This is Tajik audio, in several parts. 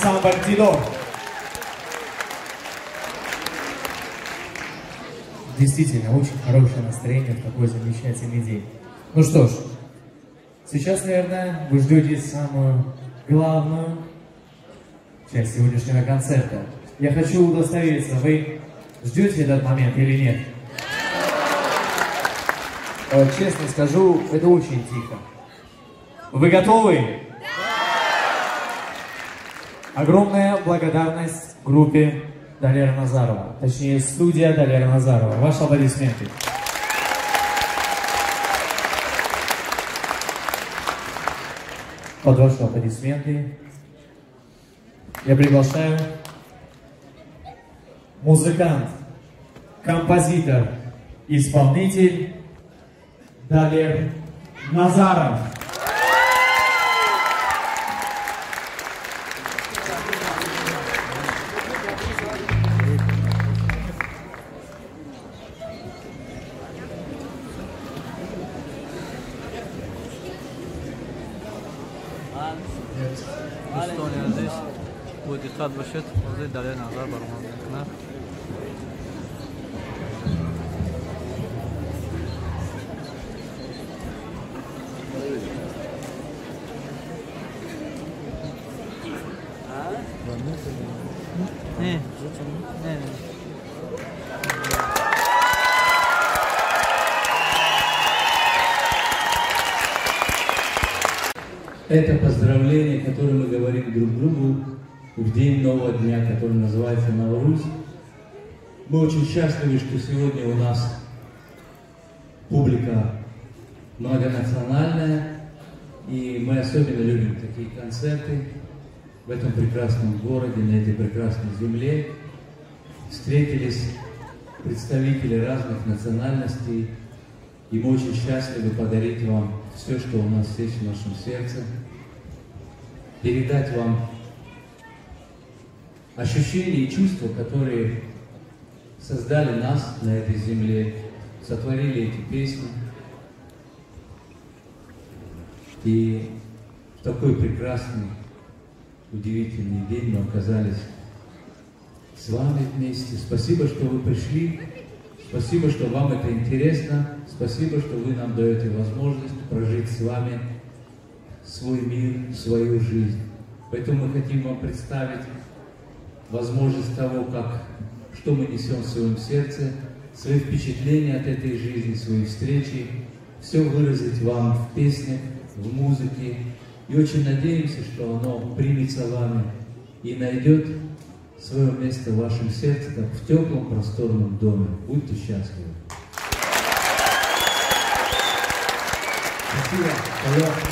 ансамбль «Дидор». Действительно, очень хорошее настроение в такой замечательный день. Ну что ж, сейчас, наверное, вы ждете самую главную часть сегодняшнего концерта. Я хочу удостовериться, вы ждете этот момент или нет? Честно скажу, это очень тихо. Вы готовы? Да! Огромная благодарность группе Далера Назарова, точнее, студия Далера Назарова. Ваши аплодисменты. Под ваши аплодисменты я приглашаю музыкант, композитор, исполнитель Далер Назаров. Дӯстони азиз, бо диққат бошед, ҳозир Далер Назар баромад мекунад. Не, не, не. Это поздравление, которое мы говорим друг другу в день нового дня, который называется Навруз. Мы очень счастливы, что сегодня у нас публика многонациональная, и мы особенно любим такие концерты в этом прекрасном городе, на этой прекрасной земле. Встретились представители разных национальностей, и мы очень счастливы подарить вам все, что у нас есть в нашем сердце, передать вам ощущения и чувства, которые создали нас на этой земле, сотворили эти песни. И в такой прекрасный, удивительный день мы оказались с вами вместе. Спасибо, что вы пришли. Спасибо, что вам это интересно. Спасибо, что вы нам даете возможность прожить с вами свой мир, свою жизнь. Поэтому мы хотим вам представить возможность того, как, что мы несем в своем сердце, свои впечатления от этой жизни, свои встречи, все выразить вам в песнях, в музыке. И очень надеемся, что оно примется вами и найдет свое место в вашем сердце, как в теплом, просторном доме. Будьте счастливы. Спасибо. Пожалуйста.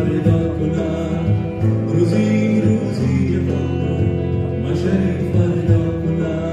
فردا کنم، روزی روزی جهان را مشری فردا کنم.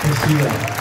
Спасибо.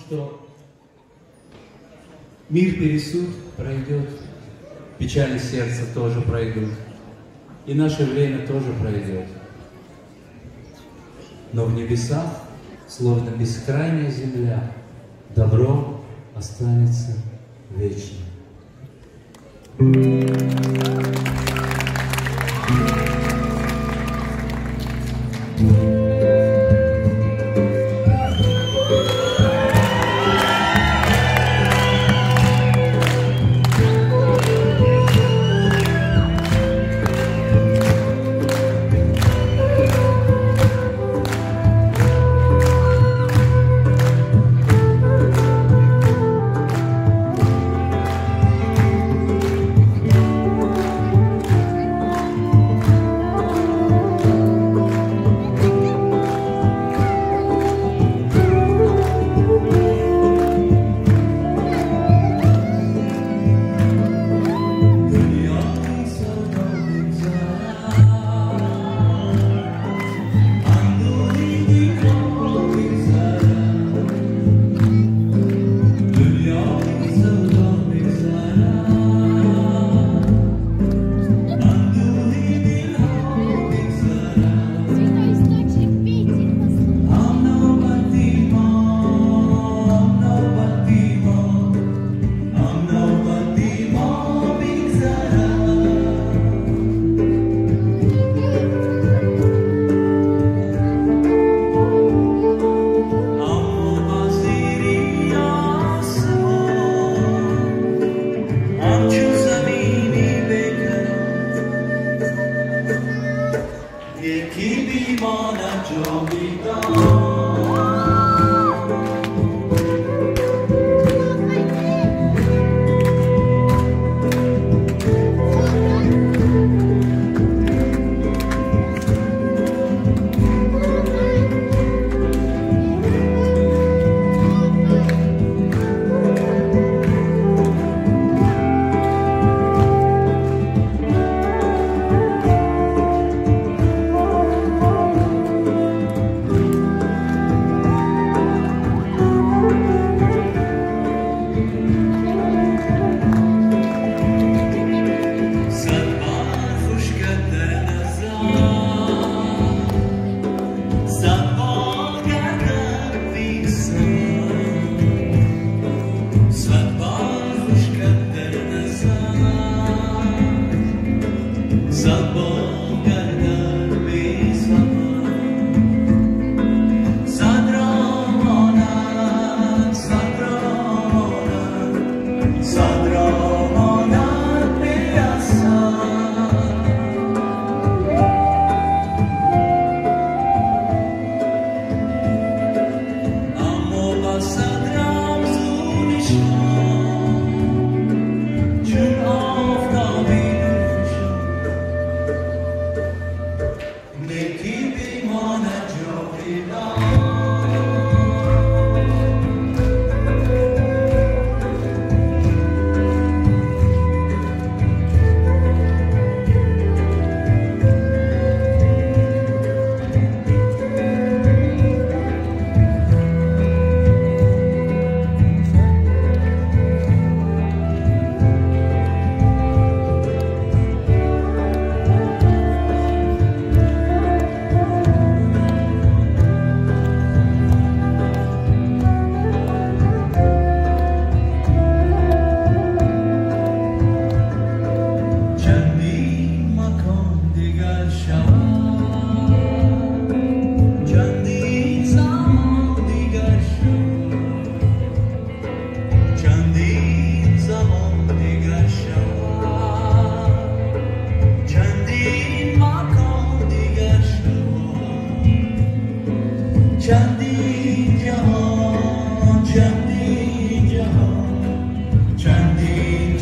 Что мир пересуд пройдет, печали сердца тоже пройдут, и наше время тоже пройдет. Но в небесах, словно бескрайняя земля, добро останется вечно.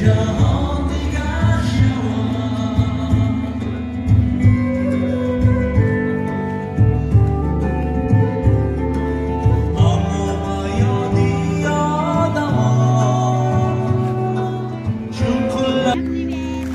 Ҷаҳон дигар шавад. Аммо ба ёди одамон чун қулла. Привет!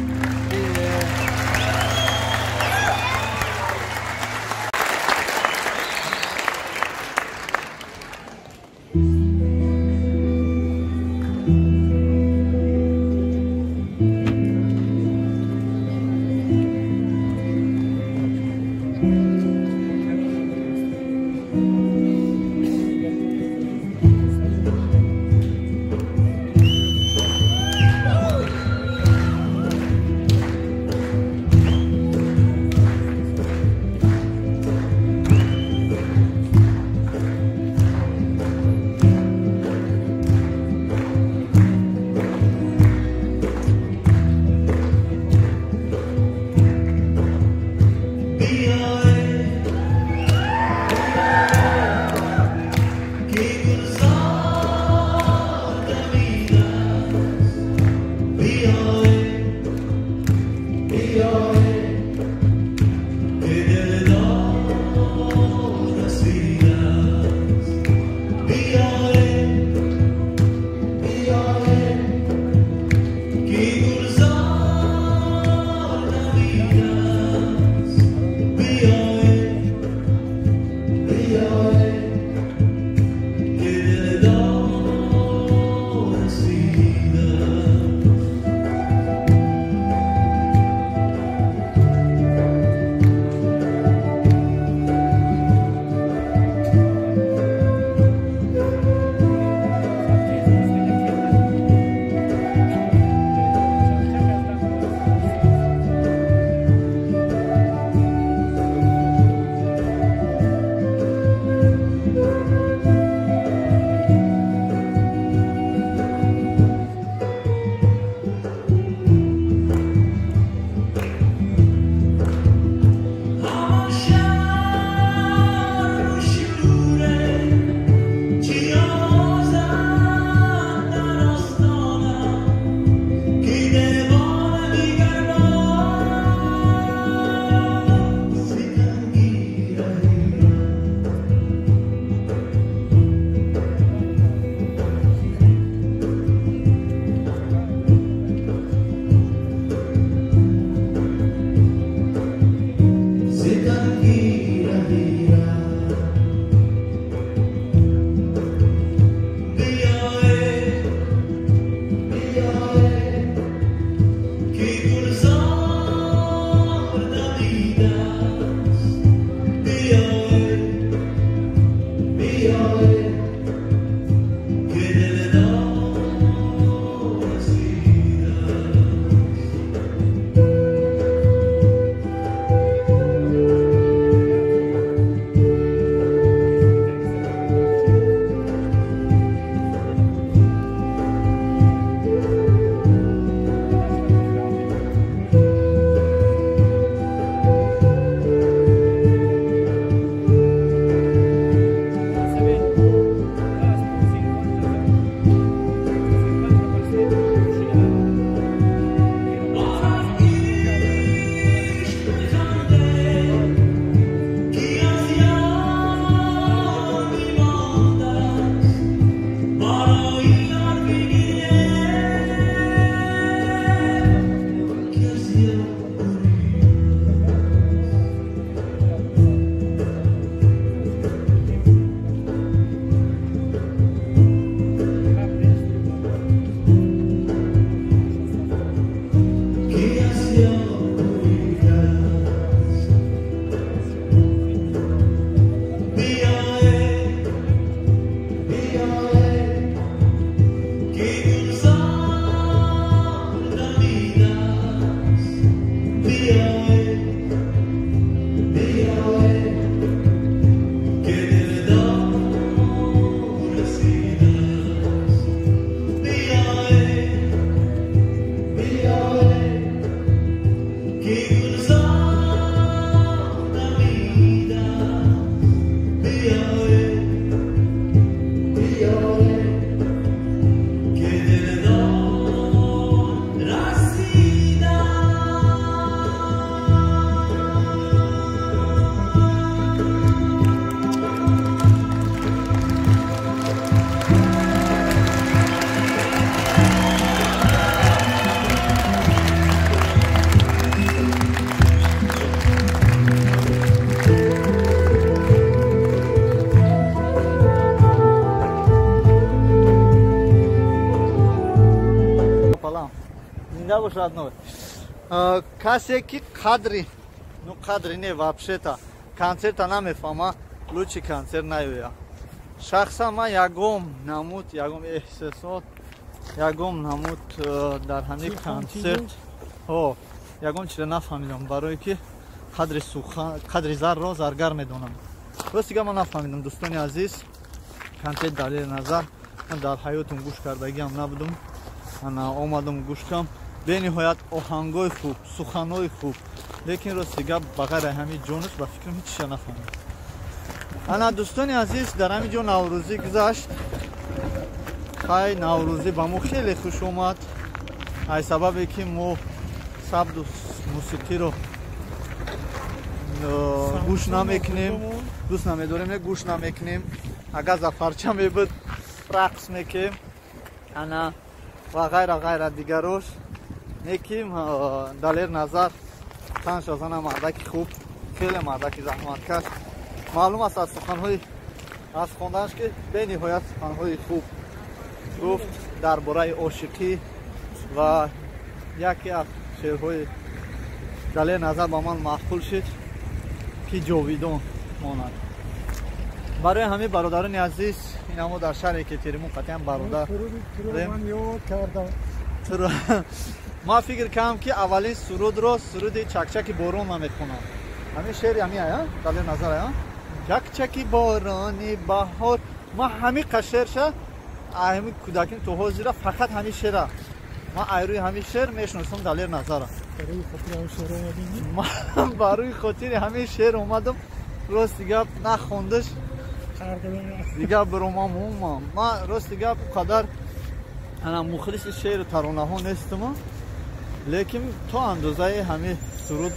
Зинда бош, родной. Касе ки қадри, ну, қадри не, вообще-то концерта намефаҳма, лучше концерт наёя. Шахсан ман ягон намуд, ягон эҳсосот, ягон намуд дар ҳамин концерт ҳо ягон чиза нафаҳмидам, барое ки қадри сухан, қадри зарро заргар медонам. Рости гап, ман нафаҳмидам, дӯстони азиз. Концерт Далери Назар ман дар ҳаётум гӯш кардагиам набудум. Ана омадам, гӯш кам. Бениҳоят оҳангои хуб, суханҳои хуб, лекин рости гап, ба ғайри ҳамин ҷонаш, ба фикрам, ҳеҷ чиза нафаҳмидам. Ана, дӯстони азиз, дар ҳамин ҷо наврӯзӣ гузашт. Хай, наврӯзӣ ба мо хеле хуш омад, аз сабабе ки мо сабду мусиқиро гӯш намекунем, дӯст намедорем, гӯш намекунем. Агар зафарча мебуд, рақс мекунем, ана ва ғайра, ғайра, дигарош. Неким Далер Назар таншазана мардаки хуб, хеле мардаки заҳматкаш. Маълум аст аз суханҳои, аз хонданаш, ки бениҳоят суханҳои хуб гуфт дар бораи ошиқӣ. Ва яке аз шеърҳои Далер Назар ба ман маъқул шуд, ки ҷовидон монад. Барои ҳамин, бародарони азиз, инамо дар шаҳри Екатеринбург қатъиян бародар ман фикр кардам, ки аввалин сурудро, суруди «Чакчаки борон» ман мехонам. Ҳамин шеъри ҳамин ая Далер Назар ая, «Чакчаки борони баҳор». Ман ҳамин қа шеърша ҳамин кӯдаким то ҳозира фақат ҳамин шеъра ман айрӯи ҳамин шеър мешиносам Далер Назара. Ман барои хотири ҳамин шеър омадам. Рости гап, нахондаш, дигар биромам. Умам, ман рости гап, у қадар ана мухлиси шеъру таронаҳо нестам, лекин то андозаи ҳамин суруд,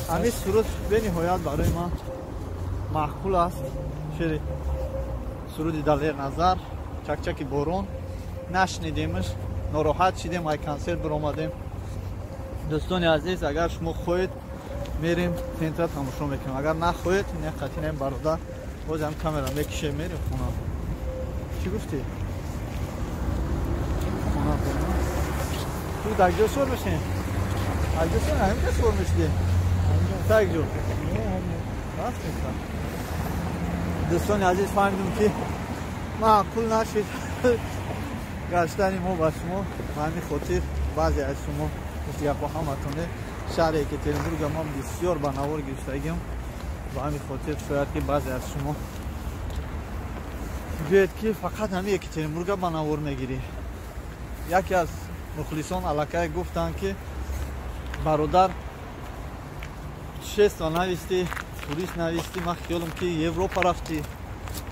ҳамин суруд бениҳоят барои ман маъқул аст. Шеъри суруди Далер Назар «Чакчаки борон» нашнидемш, нороҳат шидем, ай консерт биромадем. Дӯстони азиз, агар шумо хоҳед, мерем центра, тамошо мекунем. Агар нахоҳед, не, қатинем, бародар, бозам камера мекишем, мерем хона. Чӣ гуфтӣ? Хона. Ту дар ҷо сор мешем, ҷо сор, ҳаминҷа сор мешидем, так ҷо. Дӯстони азиз, фаҳмидем, ки маъқул нашид гаштани мо ба шумо. Ба ҳамин хотир баъзе аз шумо, гапҳо ҳаматоне, шаҳри Екатеринбурга ман бисёр ба навор гирифтагим. Ба ҳамин хотир шояд ки баъзе аз шумо гӯед, ки фақат ҳамин Екатеринбурга ба навор мегирӣ. Яке аз мухлисон аллакай гуфтанд, ки бародар, путешество нависти, турист нависти, ман хиёлам, ки Европа рафтӣ,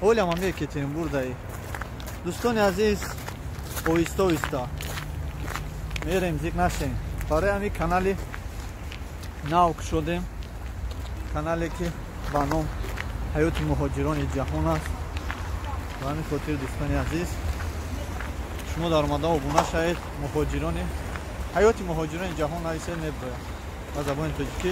ҳолям ҳами Екатеринбургаи. Дӯстони азиз, оҳиста оҳиста мерем, зиқ нашем. Барои ҳамин канали нав кушодем, канале ки ба ном «Ҳаёти муҳоҷирони ҷаҳон» аст. Ба ҳамин хотир, дӯстони азиз, шумо дар омада обуна шавед. Муҳоҷирони, «Ҳаёти муҳоҷирони ҷаҳон» нависед, мебирояд ба забони тоҷикӣ.